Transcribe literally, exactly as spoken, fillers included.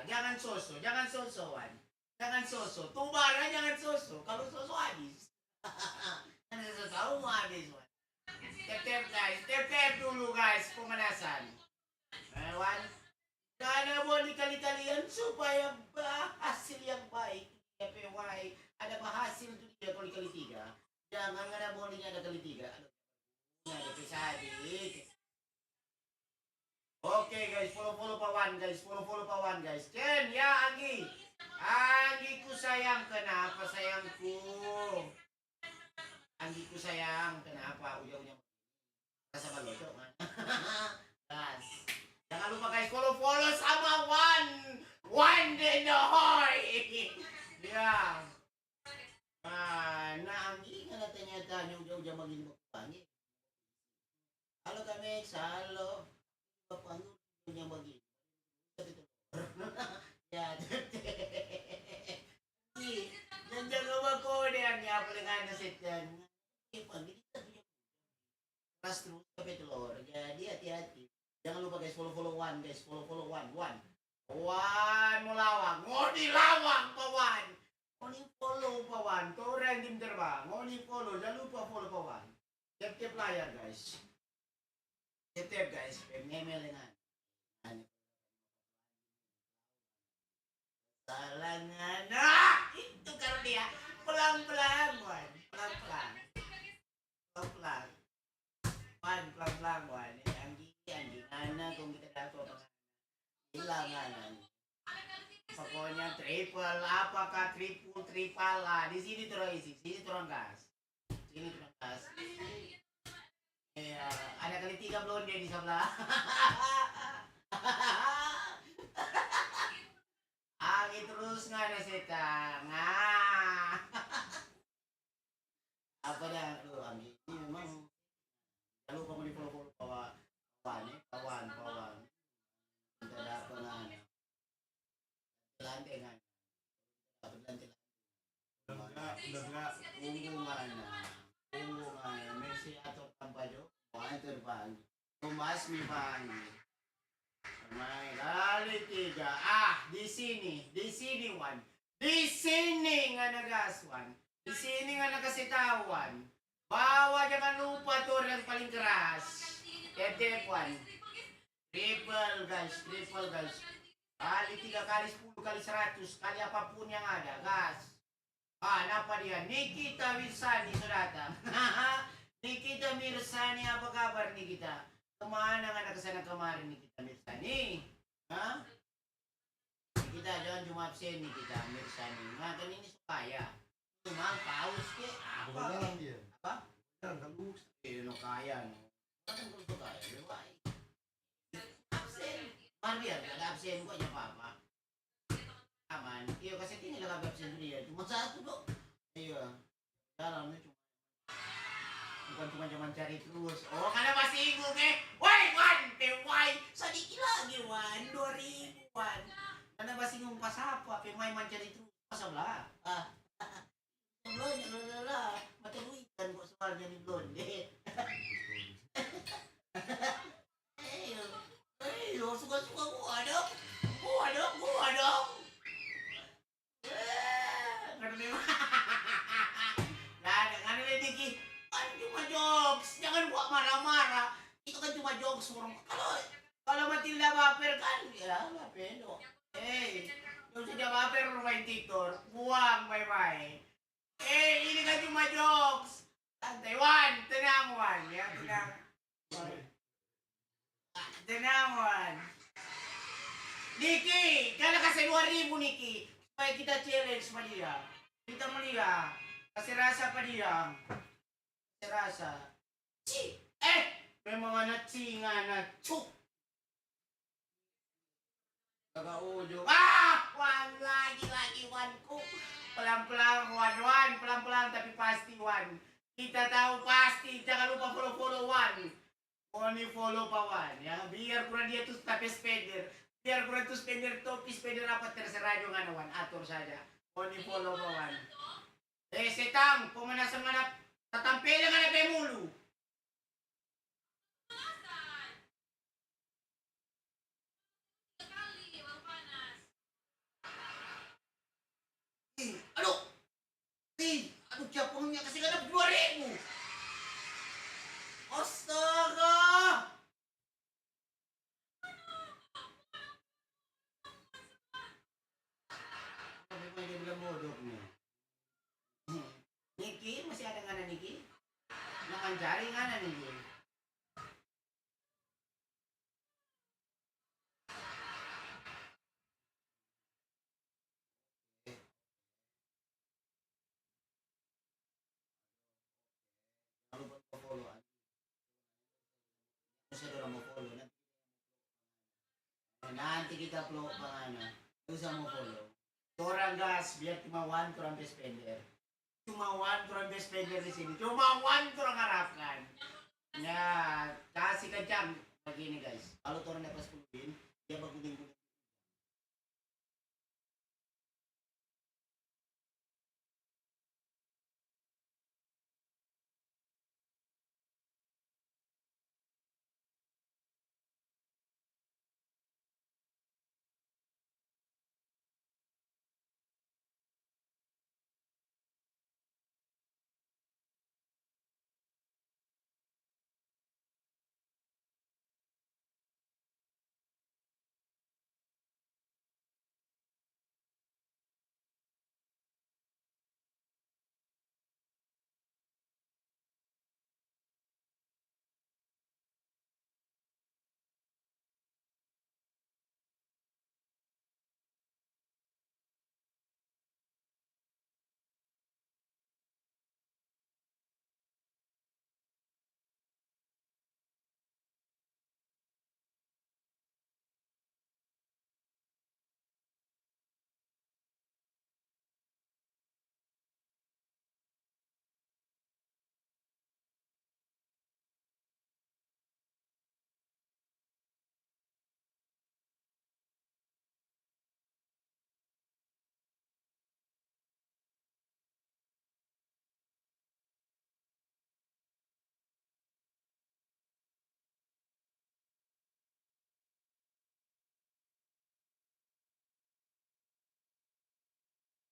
Jangan soso, jangan soso, Wan. Jangan soso. Tu barang jangan soso. Kalau soso habis. Kan soso tahu mau habis, Wan. Tep-tep, guys. Tep-tep dulu, guys. Pemanasan. Eh, Wan. Karena buat di kali-kalian supaya ba-, hasil yang baik. Dia pe wai. Ada berhasil tu dia kalau di kali tiga. Jangan ada bowling ada kali tiga. Aduh. Ada pe sadik. Oke, guys, follow-follow pa Wan, guys, follow-follow pa Wan, guys. Ken, ya, Anggi. Anggiku sayang, kenapa sayangku? Anggiku sayang, kenapa? Uja-uja rasa baloco, man. Gas. Jangan lupa, guys, follow-follow sama Wan. Wan Denohoi. Ya. Mana Anggi, ngana tanya-tanya uja-uja bagini baku Anggi. Halo, Kak Max, halo. Baku Anggi uja bagini. Tapi tu. Ya, tete. Ih, jangan lupa kode Anggi, apa dengan setan. Oke, Anggi, kita punya keras terus, tapi telor. Jadi hati-hati. Jangan lupa, guys, follow-follow Wan, guys. Follow-follow Wan, Wan. Wan mo lawang, ngoni lawang pa Wan. Ngoni follow pa Wan, torang tim terbang. Ngoni follow, jangan lupa follow pa Wan. Tiap-tiap layar, guys. Tiap-tiap, guys, pe meme lengan. Salah ngana. Ah, itu kalau dia. Pelan-pelan, Wan. Pelan-pelan. Pelan-pelan. Wan, pelan-pelan, Wan. Yang gini, yang gimana, kong kita dapa apa ngana. Hilang ngana. Pokoknya triple, apakah triple, triple lah. Di sini terus isi, sini terus gas. Sini terus gas. Iya, ada kali tiga blonde di sebelah. Angin terus ngana setang. Ah. Apa dah, aduh, Anggi ini memang. Jangan lupa mo di follow-follow kawan, kawan, ya, kawan, kawan. Kita dapat ngana. Lantai ngana. Dapat lantai. Udah enggak, udah enggak. Tunggu ngana. Tunggu ngana. Messi atau tanpa jo. Wah, itu depan. Thomas mi panggil. Mai kali tiga. Ah, di sini, di sini, Wan. Di sini ngana gas, Wan. Di sini ngana kasih tahu, Wan. Bawa jangan lupa tu yang paling keras. Tetep, Wan. Triple, guys, triple, guys. Kali tiga, kali sepuluh, kali seratus, kali apapun yang ada, gas. Ah, napa dia? Nikita Mirsani so datang. Nikita Mirsani, apa kabar, Nikita? Kemana ngana kesana kemari, Nikita Mirsani? Hah? Nikita jangan cuma absen, Nikita Mirsani. Nah, kan ini so kaya. Cuma paus ke apa? Bukan dalam dia. Apa? Dalam kan lurus. Eh, no kaya, no. Kan kalau so kaya, lebih baik. Absen. Mar biar ada absen, kok apa-apa. Aman. Iyo, kaset ini lah absen dia. Cuma satu, dok. Iyo. Dalam ni cuma, bukan cuma zaman cari terus. Oh, ngana basinggung, eh. Woi, Wan, pe wai. Sadiki lagi, Wan. Dua ribu, Wan. Ngana basinggung pas apa? Pe mai mancari terus. Pas sebelah. Ah. Blonde, lalala. Mata duitan kok soalnya ni blonde. Ayo, ayo, suka-suka gua dong. Gua dong, gua dong. Eh, ngana memang. Nah, dengan ini Diki, kan cuma jokes. Jangan buat marah-marah. Itu kan cuma jokes, orang. Kalau, kalau Matilda baper kan, ya, baper dong. Eh, yang sudah baper bermain TikTok, buang bye-bye. Eh, ini kan cuma jokes. Santai, Wan. Tenang, Wan. Ya, tenang. Tenang, Wan. Niki, kala kase dua ribu, Niki. Supaya kita challenge sama dia. Kita melihat. Kase rasa apa dia. Kase rasa. Ci. Eh, memang anak ci, anak cuk. Kagak ujung. Ah, Wan, lagi, lagi, Wanku. Pelan-pelan, Wan, Wan, pelan-pelan tapi pasti, Wan. Kita tahu pasti, jangan lupa follow-follow, Wan. Ngoni follow pa Wan, ya. Biar kurang dia tu tapi spender. Biar kurang tu spender topi, spender apa, terserah jo ngana, Wan. Atur saja. Ngoni follow pa Wan. Eh, setang, pemanasan ngana, tatampele ngana pe mulu. Tiga kali baru panas. Ya, kasih genap dua ribu. Astaga. Tapi kok dia bilang bodoh nih. Niki, masih ada ngana Niki? Makan jari ngana Niki? Jangan lupa follow, anjing. Masa dorang mo follow, nanti, nanti kita vlog pa ngana. Nggak usah mo follow. Torang gas, biar cuma one torang pe spender. Cuma one torang pe spender di sini. Cuma one torang harapkan. Ya, kasih kencang begini, guys. Kalau torang dapat sepuluh win, dia baguling-guling.